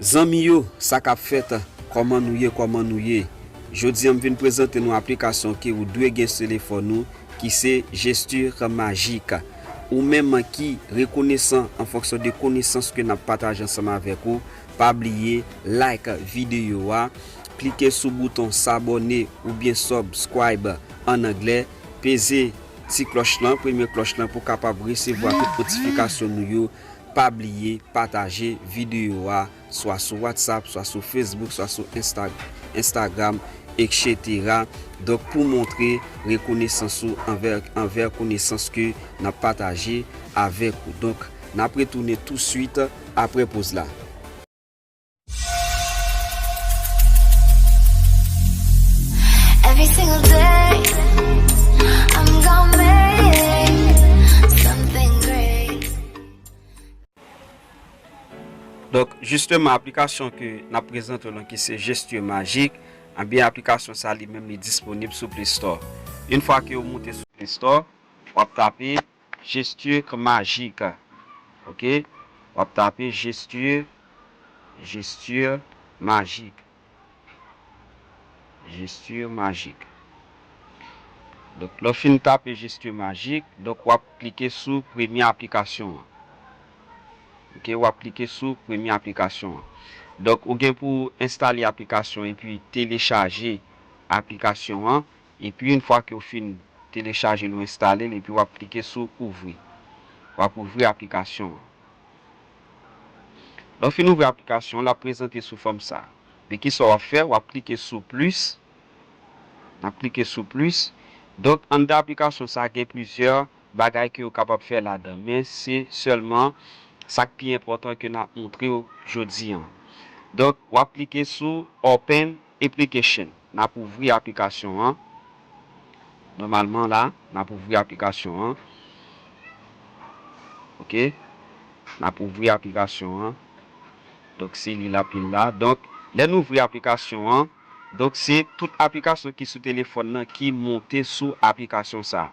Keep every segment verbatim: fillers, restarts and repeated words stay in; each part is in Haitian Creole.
Zanmi yo, sa k ap fèt? Kòman nou ye? Kòman nou ye? Jodi a, m vin prezante nou aplikasyon ke ou dwe gen sou telefòn ou, ki se Gesture Magique. Ou menm ki rekonesan an fonksyon de konesans ke n ap pataje ansanm avèk ou, pa bliye like videyo a, klike sou bouton s'abonner oubyen subscribe an anglè, peze ti klòch lan, premye klòch lan, pou w kapab resevwa tout notifikasyon nou yo. Pa bliye pataje videyo a, swa sou WhatsApp, swa sou Facebook, swa sou Insta-, Instagram, et cetera. Donk, pou montre rekonesans ou anvè, anvè konesans ke n ap pataje avèk ou. Donk, n ap retounen touswit apre poz la. Every single day, I'm gonna make something great. Donk, jisteman, aplikasyon ke n ap prezante w lan ki se Gesture Magique, ebyen, aplikasyon sa li menm li disponib sou Play Store. Yon fwa ke w moute sou Play Store, w ap tape Gesture Magique. Ok? W ap tape Gesture, Gesture Magique. Gesture Magique. Donk, lè w fin tape Gesture Magique, donk, w ap klike sou premye aplikasyon an. Ok, w ap klike sou premye aplikasyon an. Donk, ou gen pou w enstale aplikasyon epi telechaje aplikasyon an. Epi, yon fwa ke w fin telechaje l, ou enstale l, epi w ap klike sou ouvri. W ap ouvri aplikasyon an. Lè w fin ouvri aplikasyon an, l ap prezante sou fòm sa. Men kisa w ap fè? W ap klike sou plis. N ap klike sou plis. Donk, anndan aplikasyon sa, gen plizyè bagay ke w kapab fè ladan. Men se sèlman sa k pi enpòtan ke n ap montre w jodi a. Donk, w ap klike sou Open Application. N ap ouvri aplikasyon an. Nòmalman la, n ap ouvri aplikasyon an. Ok? N ap ouvri aplikasyon an. Donk, se li l ap li la. Donk, lè n ouvri aplikasyon an, donk, se tout aplikasyon ki sou telefòn nan ki monte sou aplikasyon sa.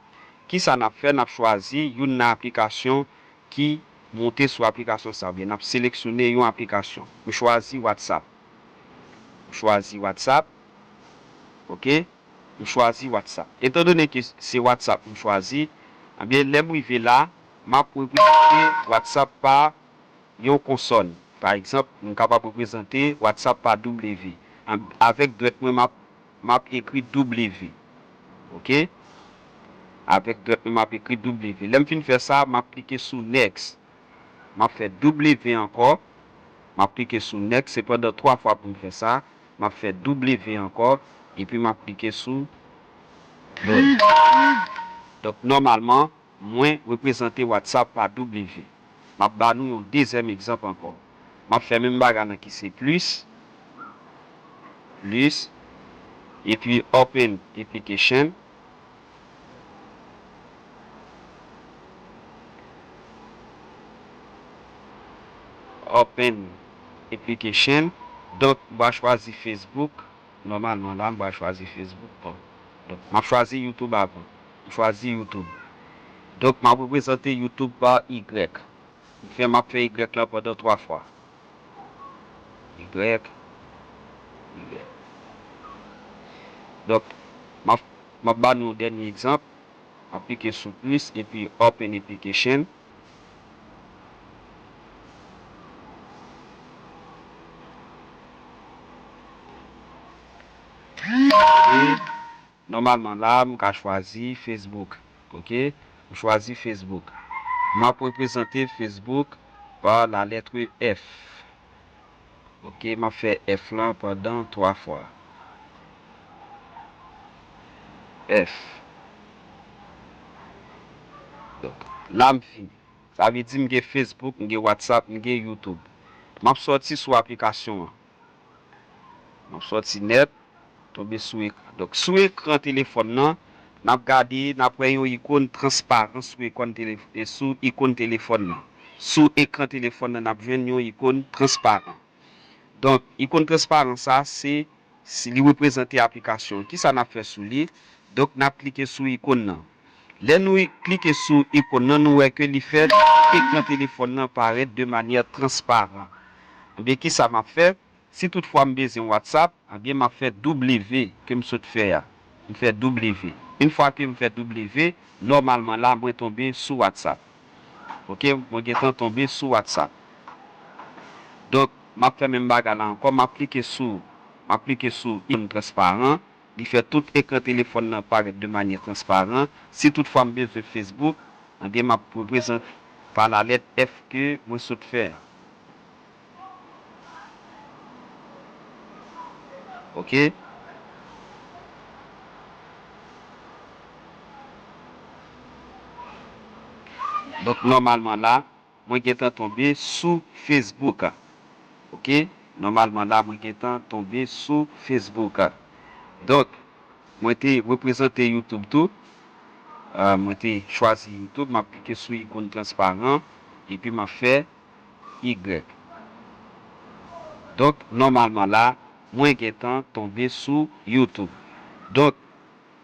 Kisa n ap fè? N ap chwazi youn nan aplikasyon ki monte sou aplikasyon sa, oubyen n ap seleksyone yon aplikasyon. M chwazi WhatsApp. M chwazi WhatsApp. Ok? M chwazi WhatsApp. Etandone ke se WhatsApp m chwazi, ebyen, lè m rive la, m ap reprezante WhatsApp pa yon konsòn. Pa egzanp, m kapab reprezante WhatsApp pa W. An-, avèk dwèt mwen, m ap, m ap ekri W. Ok? Avèk dwèt mwen, m ap ekri W. Lè m fin fè sa, m ap klike sou Next. M ap fè W ankò. M ap klike sou Next. Se pandan twa fwa pou m fè sa. M ap fè W ankò. Epi m ap klike sou Done. Donk, nòmalman, mwen reprezante WhatsApp pa W. M ap ba nou yon dezyèm egzanp ankò. M ap fè menm bagay lan ki se plis, plis, epi Open Application. Open Application. Donk, m va chwazi Facebook. Nòmalman la, m pral chwazi Facebook. Bon. Donk, m ap chwazi YouTube avan. M chwazi YouTube. Donk, m ap reprezante YouTube pa Y. M fè, m ap fè Y lan pandan twa fwa. Y, Y. Donk, m ap, m ap ba nou yon dènye egzanp. M ap klike sou plis epi Open Application. E nòmalman la, m ka chwazi Facebook. Ok? M chwazi Facebook. M ap reprezante Facebook pa la lettre F. Ok, m ap fè F lan pandan twa fwa. F. Donk, la m fini. Sa vle di m gen Facebook, m gen WhatsApp, m gen YouTube. M ap sòti sou aplikasyon an. M ap sòti nèt, tonbe sou ekran. Donk, sou ekran telefòn nan, n ap gade, n ap wè yon ikòn transparan sou ekòn tele-, e sou ikòn telefòn nan. Sou ekran telefòn nan, n ap jwenn yon ikòn transparan. Donk, ikòn transparan sa, se, se li reprezante aplikasyon an. Kisa n ap fè sou li? Donk, n ap klike sou ikòn nan. Lè nou klike sou ikòn nan, nou wè ke li fè ekran telefòn nan parèt de manyè transparan. Ebyen, kisa m ap fè? Si toutfwa m bezwen WhatsApp, ebyen, m ap fè W ke m sot fè a. M fè W. Yon fwa ke m fè W, nòmalman la, mwen tonbe sou WhatsApp. Oke, mwen gentan tonbe sou WhatsApp. Donk, m ap fè menm bagay la ankò, m ap klike sou, m ap klike sou ikòn transparan. Li fè tout ekran telefòn nan parèt de manyè transparan. Si toutfwa m bezwen Facebook, ebyen, m ap reprezante pa lalèt F ke mwen sot fè a. Oke? Donk, nòmalman la, mwen gentan tonbe sou Facebook. Oke? Nòmalman la, mwen gentan tonbe sou Facebook. Donk, mwen te reprezante YouTube tou. Ah, mwen te chwazi YouTube, m ap klike sou ikòn transparan, epi m ap fè Y. Donk, nòmalman la, mwen gentan tonbe sou YouTube. Donk,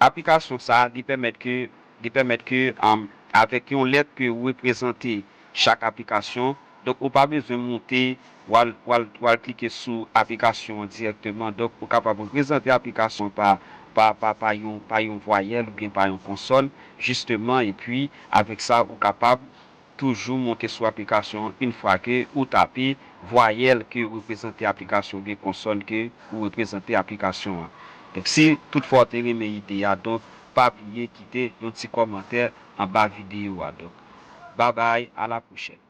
aplikasyon sa, li pèmèt ke, li pèmèt ke, um, avèk yon lèt ke ou reprezante chak aplikasyon, donk ou pa bezwen monte, w al, w al, w al klike sou aplikasyon an dirèkteman. Donk, ou kapab reprezante aplikasyon pa, pa, pa, pa yon, pa yon vwayèl oubyen pa yon konsòn, jisteman, epi avèk sa, ou kapab toujou monte sou aplikasyon an yon fwa ke ou tape vwayèl ke reprezante aplikasyon oubyen konsòn ke ou reprezante aplikasyon an. Donk, si toutfwa w te renmen ide a, donk, pa bliye kite yon ti kòmantè anba videyo a. Donk, babay, a la pwochèn.